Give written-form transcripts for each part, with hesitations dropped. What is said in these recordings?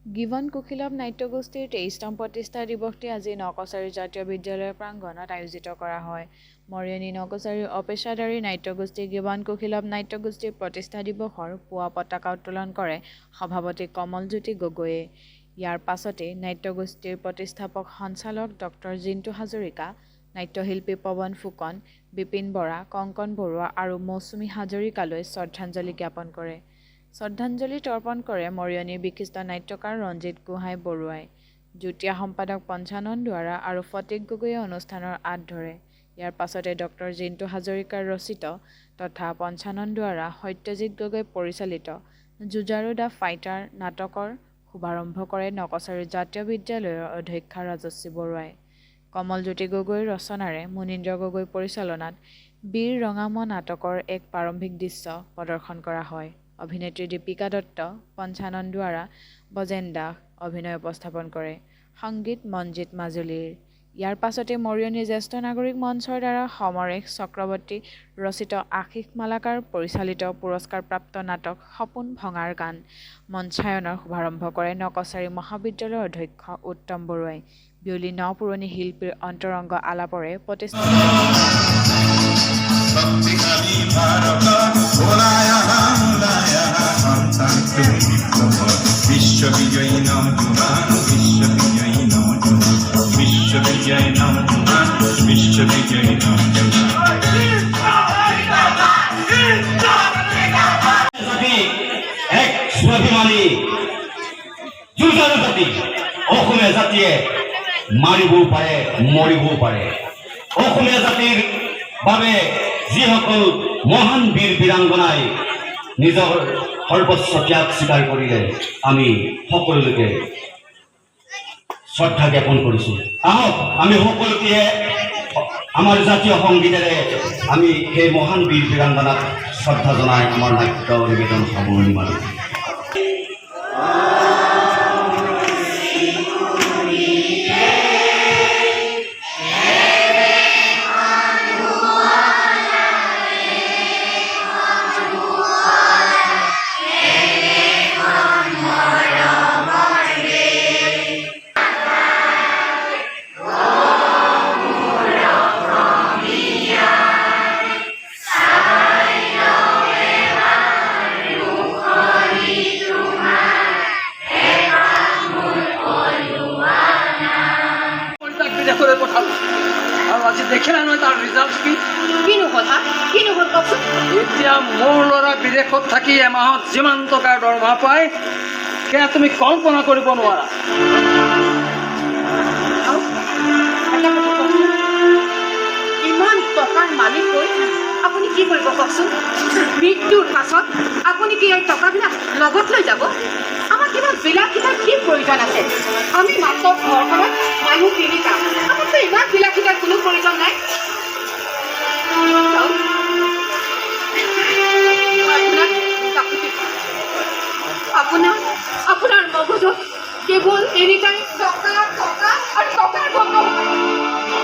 Gibbon কুশীলৱ নাট্যগোষ্ঠীৰ 23তম প্ৰতিষ্ঠা দিৱসটি আজি ন-কছাৰী জাতীয় বিদ্যালয়ৰ প্ৰাংগণত আয়োজিত কৰা হয়। মৰিয়নি ন-কছাৰীৰ অপেচাদাৰী নাট্যগোষ্ঠী গিবন কুশীলৱ নাট্যগোষ্ঠীৰ প্ৰতিষ্ঠা দিৱসৰ পুৱা পতাকা উত্তোলন কৰে সভাপতি কমলজ্যোতি গগৈয়ে। ইয়াৰ পাছতেই নাট্যগোষ্ঠীৰ প্ৰতিষ্ঠাপক সঞ্চালক ডক্টৰ জিন্তু হাজৰিকা, নাট্যশিল্পী পৱন ফুকন, বিপিন বৰা, কংকন বৰুৱা আৰু মৌচুমী হাজৰিকালৈ শ্ৰদ্ধাঞ্জলি জ্ঞাপন কৰে। শ্ৰদ্ধাঞ্জলি তৰ্পণ কৰে মৰিয়নিৰ বিশিষ্ট নাট্যকাৰ ৰঞ্জিত গোহাঁই বৰুৱাই। যুটীয়া সম্পাদক পঞ্চানন দুৱাৰা আৰু ফটিক গগৈয়ে অনুষ্ঠানৰ আঁত ধৰে। ইয়াৰ পাছতে ডক্টৰ জিন্তু হাজৰিকাৰ ৰচিত তথা পঞ্চানন দুৱাৰা, সত্যজিৎ গগৈ পৰিচালিত যুঁজাৰু the fighter নাটকৰ শুভাৰম্ভ কৰে ন-কছাৰী জাতীয় বিদ্যালয়ৰ অধ্যক্ষা ৰাজশ্ৰী বৰুৱাই। কমলজ্যোতি গগৈৰ ৰচনাৰে মুনীন্দ্ৰ গগৈৰ পৰিচালনাত বীৰ ৰঙামূৱা নাটকৰ এক প্ৰাৰম্ভিক দৃশ্য প্ৰদৰ্শন কৰা হয়। অভিনেত্ৰী দীপিকা দত্ত, পঞ্চানন দুৱাৰা, বজেন দাস অভিনয় উপস্থাপন কৰে। সংগীত মনজিত মাজুলীৰ। ইয়াৰ পাছতে মৰিয়নি জ্যেষ্ঠ নাগৰিক মঞ্চৰ দ্বাৰা সমৰেশ চক্ৰৱৰ্তী ৰচিত আশীষ মালাকাৰ পৰিচালিত পুৰস্কাৰপ্ৰাপ্ত নাটক সপোন ভঙাৰ গান মঞ্চায়নৰ শুভাৰম্ভ কৰে ন-কছাৰী মহাবিদ্যালয়ৰ অধ্যক্ষ উত্তম বৰুৱাই। বিয়লি ন-পুৰণি শিল্পীৰ অন্তৰংগ আলাপৰে প্ৰতিষ্ঠা শক্তিশালী ভাৰতৰ ওলাই আহা, ওলাই আহা সন্তান, তুমি বিপ্লৱৰ বিশ্ব বিজয়ী নজোৱান, বিশ্ব বিজয়ী নজোৱান, বিশ্ব বিজয়ী নজোৱান, বিশ্ব বিজয়ী নজোৱান। জাতি এক স্বাভিমানী যুঁজাৰু জাতি। অসমীয়া জাতিয়ে মাৰিবও পাৰে, মৰিবও পাৰে। অসমীয়া জাতিৰ বাবে যিসকল মহান বীৰ বীৰাংগনাই নিজৰ সৰ্বোচ্চ ত্যাগ স্বীকাৰ কৰিলে, আমি সকলোলৈকে শ্ৰদ্ধা জ্ঞাপন কৰিছোঁ। আহক, আমি সকলোকে আমাৰ জাতীয় সংগীতেৰে আমি সেই মহান বীৰ বীৰাংগনাক শ্ৰদ্ধা জনাই আমাৰ নাট্য নিবেদন সামৰণি মাৰোঁ। কৰি তাক বিদেশলৈ পঠালোঁ আৰু আজি দেখিলা নহয় তাৰ ৰিজাল্ট কি? কিনো হ'ল হা? কিনো হ'ল কওকচোন? এতিয়া মোৰ ল'ৰা বিদেশত থাকি এমাহত যিমান টকাৰ দৰমহা পায়, সেয়া তুমি কল্পনা কৰিব নোৱাৰা। আৰু এটা কথা কওকচোন, ইমান টকাৰ মালিক হৈ আপুনি কি কৰিব কওকচোন? মৃত্যুৰ পাছত আপুনি কি এই টকাবিলাক লগত লৈ যাব? আমাক কিবা বিলাসিতাৰ কি প্ৰয়োজন আছে? আমি মাত্ৰ ঘৰখনত মানুহ তিনিটা। আমাকতো ইমান বিলাসিতাৰ কোনো প্ৰয়োজন নাই। চাওক, মই আপোনাক কাকূতি কৰোঁ। আপোনাৰ মগজুত কেৱল এনি টাইম টকা, টকা আৰু টকাৰ গন্ধ।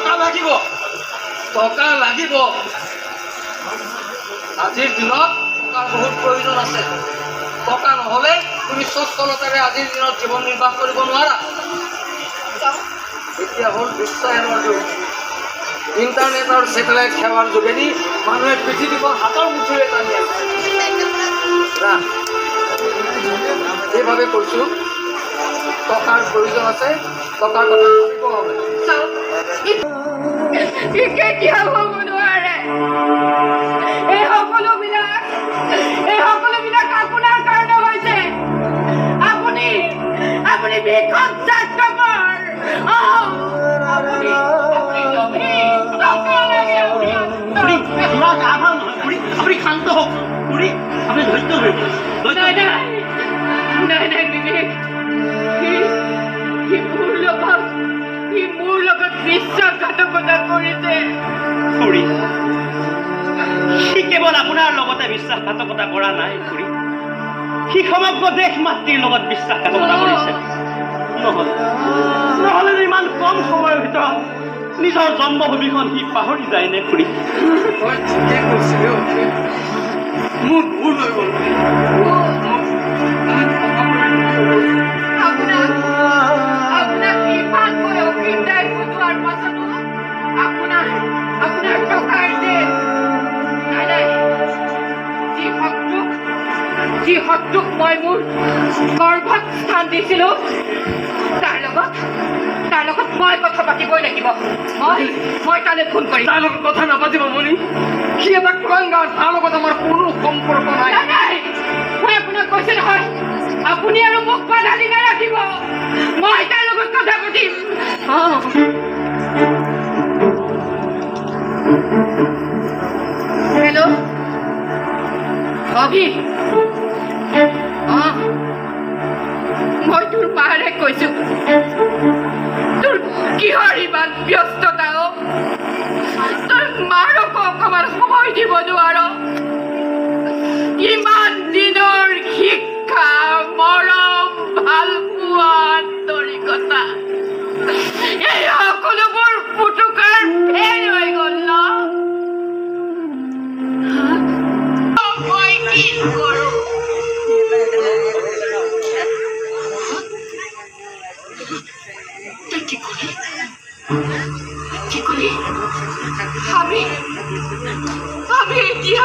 টকা লাগিব, টকা লাগিব। আজিৰ দিনত টকাৰ বহুত প্ৰয়োজন আছে। টকা নহ'লে তুমি সচ্ছলতাৰে আজিৰ দিনত জীৱন নিৰ্বাহ কৰিব নোৱাৰা। চাওক, এতিয়া হ'ল বিশ্বায়নৰ যুগ। ইণ্টাৰনেট আৰু ছেটেলাইট সেৱাৰ যোগেদি মানুহে পৃথিৱীখন হাতৰ মুঠিৰে টানি আছে। ৰাখ, সেইবাবে কৈছোঁ, টকাৰ প্ৰয়োজন আছে। টকাৰ কথা ভাবিব হবে। চাওক, ই কেতিয়াও হ'ব নোৱাৰে। এই সকলোবিলাক আপোনাৰ কাৰণে হৈছে। আপুনি ভীষণ স্বাৰ্থপৰ। আপুনি লোভী। টকা লাগে আপোনাক। খুৰী, খুৰা গা ভাল নহয়। খুৰী, আপুনি শান্ত হওক। খুৰী, আপুনি ধৈৰ্য ধৰিব, ধৈৰ্য। নাই, নাই, নাই, নাই, বিবেক, সি মোৰ লগত বিশ্বাসঘাতকতা কৰিছে। খুৰী, সি কেৱল আপোনাৰ লগতে বিশ্বাসঘাতকতা কৰা নাই। খুৰী, সি সমগ্ৰ দেশ মাতৃৰ লগত বিশ্বাসঘাতকতা কৰিছে। নহ'লে ইমান কম সময়ৰ ভিতৰত নিজৰ জন্মভূমিখন সি পাহৰি যায়নে খুৰী? তই ঠিকে কৈছিলি অ'। মোৰ ভুল হৈ গ'ল। আপোনাৰ শত্ৰুক মই মোৰ গৰ্ভত স্থান দিছিলো, তাৰ লগত মই কথা পাতিবই লাগিব। মই তালৈ ফোন কৰিম। তাৰ লগত কথা নাপাতিব মণি। সি এটা কুলাংগাৰ, তাৰ লগত আমাৰ কোনো সম্পৰ্ক নাই। নাই, নাই, মই আপোনাক কৈছো নহয়, আপুনি আৰু মোক বাধা দি নাৰাখিব। মই তাৰ লগত কথা পাতিম। অঁ, হেল্ল' অভি। অঁ, মই তোৰ মাৰে কৈছো। তোৰ কিহৰ ইমান ব্যস্ততা অ? তই মাৰকো অকণমান সময় দিব নোৱাৰ? ইমান দিনৰ শিক্ষা, মৰম, ভালপোৱা, আন্তৰিকতা, এই সকলোবোৰ পুতুকাৰ ফেল হৈ গ'ল ন? হা? মই কি কৰোঁ? তই কি কলি? কি কলি? আমি এতিয়া